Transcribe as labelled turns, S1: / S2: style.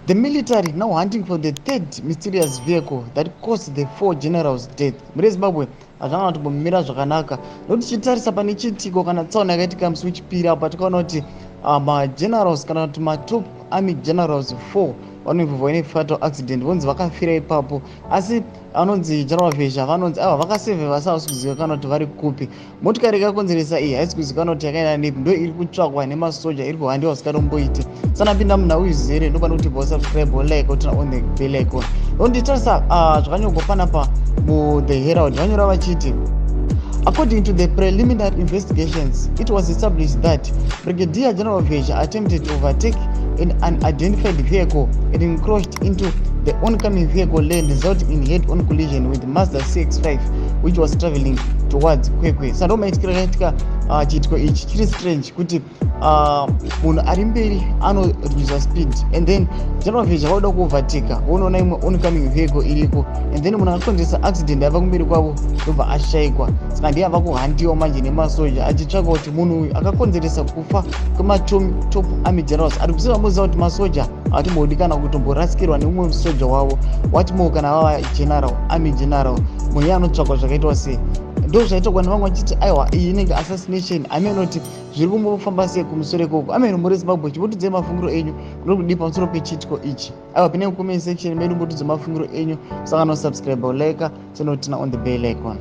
S1: The military now hunting for the third mysterious vehicle that caused the four generals death. Mune Zimbabwe hazvanga kutombomira zvakanaka nokuti tichitarisa pane chiitiko kana tsaona yakaitika musi wechipiri apo tikaona kuti magenerals kana kuti matop army generals 4 vanoinvolvwa ine fatal accident, vonzi vakafira ipapo. Asi anonzi General Vezha vanonzi ava vakasevhe vasi havasi kuzivikanwa kuti vari kupi. Motikari yakakonzeresa iyi haisi kuzivikanwa kuti yakaenda nepi, ndo iri kutsvakwa nemasoja, iri kuhandiwa zvisikatomboiti. Sanapinda munhau izere, ndopane kuti bosubscribe, like, turn on the bell icon. Ndonditarisa zvakanyorwa panapa muThe Herald. Vanyora vachiti, "According to the preliminary investigations, it was established that Brigadier General Vezha attempted to overtake an unidentified vehicle and encroached into the oncoming vehicle lane, resulting in head-on collision with Mazda CX-5, which was traveling towards Kwekwe." Saka ndo maitikiro akaitika chiitiko ichi. Chiri strange kuti munhu ari mberi anoredusa speed and then General Vezha vauda kuovertaka, vonoona imwe oncoming vehicle iriko, and then munhu akakonzeresa accident ava kumberi kwavo ndobva ashayikwa. Saka ndiye ava kuhandiwa manje nemasoja achitsvaka kuti munhu uyu akakonzeresa kufa kwematop army generals ari kusiva. Muziva kuti masoja hatimbodi kana kutomborasikirwa nemumwe musoja wavo, watimo kana vava general, army general. Munhu iye anotsvakwa zvakaitwa sei? Ndo zvaitwa nevamwe vachiti aiwa, iyi inenge assassination. Amenoti zviri kumbofamba sei kumusoro ikoko? Ameno. Muri Zimbabwe, chimbotidzai mafungiro enyu kunokudii pamusoro pechiitiko ichi. Aiwa, pine mucomment section medu, mbotidzai mafungiro enyu. Saka nosubscribe, like, turn on the bell icon.